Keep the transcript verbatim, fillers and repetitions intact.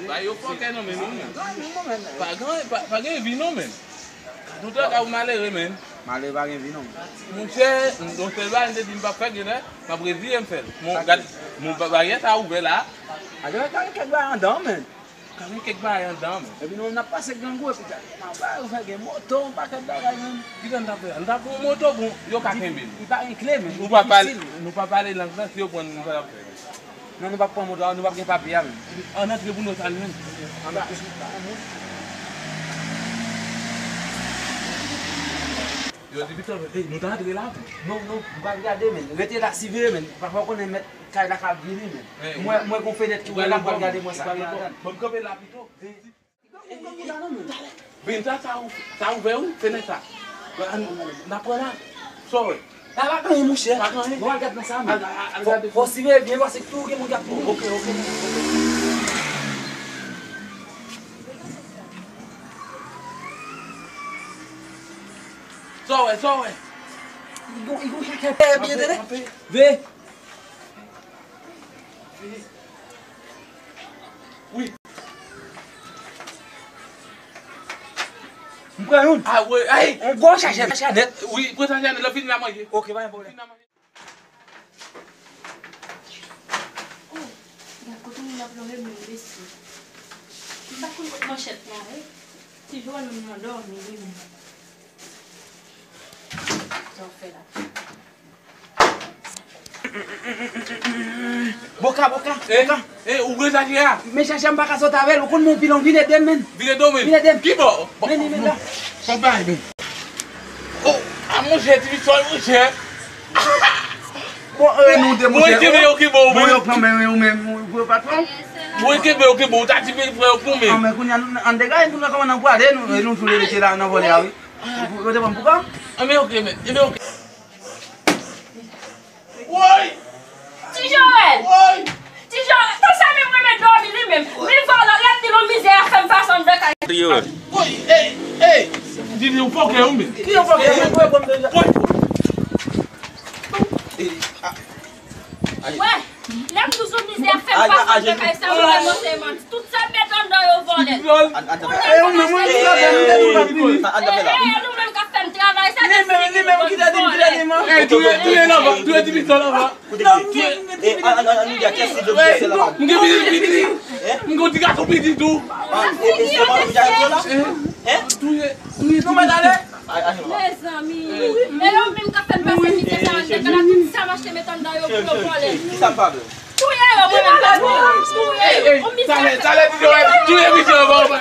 Ba yo fòkè non, men non, men. Pa gen, pa, pa gen vi non, men. Nou te ka ou malere, men. Malere pa gen vi non. Monchè, yon sèl bagay m te di m p ap fè, genlè, m ap reziye m fè l. Mon, gad, mon ba-, baryè sa ouvè la. A, genlè ka gen kèk bagay anndan, men. Ka gen kèk bagay anndan, men. Epi nou menm n ap pase grangou, epi gad, nan bagay ou fè gen moto, yon pakèt bagay, men. Kisa n t ap fè? N t ap pran yon moto, bon, yo ka kenbe n. Li pa gen kle, men. Nou pa pale, nou pa pale lang nan, si yo pran n, nou pa t ap fè. Non, nou p ap pran moto a, nou p ap gen papye a menm. Ann antre pou nou sal menm. Ann antre. Yo di Victor, ey, nou ta antre la tou. Non, non, nou pral gade menm. Rete la, siveye menm. Papa konnen mèt kay la ka vini menm. Mwen, mwen gon fenèt ki ouvè la, m pral gade mwen sa gen anndan. Ban m kanpe la pito. Vin sa, sa ou, sa ouvè wi, fenèt sa. N ap pran la. Sa w wè? La pa gen anyen, monchè. Pa gen anyen. Bon, al gad nan sa, men. Al, al, al gade. Fò, fò siveye byen, paske tou gen moun k ap vini. Oke, oke, oke. Sa w wè, sa w wè? Li gon, li gon chachè pè byen, tande? Kanpe, kanpe. Ve. Wi. M pran youn. A, wi, ay! On gwo chachè, chachè nèt. Wi, pran chachè nèt, lè fini la manje. Oke, pa gen pwoblèm. Fini la manje. Oh, gad kote moun ap plore menm mesye. M pa konn kot manchèt la ye. Ti Joel menm nan dòmi li menm. Sa w fè la? Boka, Boka, eh, Boka. Eh, ou vle chache a? Men chache a, m pa ka sot avè l. Ou konn men yon pilon, vin ede m, men. Vin ede w, men. Vin ede m. Ki bò? Men li, men la. Fò bay, men. Oh, a monchè, ti pistòl, monchè. Bon, e nou de monchè. Mwen kenbe yo ki bò, men. Bon, yo pran men ou menm, ou patwon. Mwen kenbe yo ki bò, ou ta di men frè yo pou men. An, men kounye a, nou, an dega, nou nan kòman nan pwale, nou, nou sou lete la, nan vòlè a, wi. Ou, ou te pran pou kò? An, men oke, men. Ebyen, oke. Woy! Ti Joel! Woy! Ti Joel, tan sa menm renmen dòmi li menm. Men vòlò, lè m di l yon mizè y ap fè m pase anndan kay. Woy, ey, ey! Di li yon fòkè, wi, men. Ki yon fòkè? Woy! Wè, lè m di w yon mizè y ap fè m pase anndan kay sa, ou wè mwen se manti. Tout sa m met anndan yo vòlè. Kounye a nou menm, wi, nou menm k ap fè m travay sa, li menm, li menm ki te di m, ki te di m. Ey, touye, touye lava, touye ti pistòl lava. Touye, touye, touye. M gen pitit piti. M gen yon ti gason pitit tou. Touye, touye, touye. Mezanmi. E yo menm k ap fè m pase mizè sa anndan kay la, tout sa m achte met anndan yo pou yo vòlè. Touye yo, mwen menm la, touye yo. Ey, ey, talè, talè, touye, touye misye, bon, bon.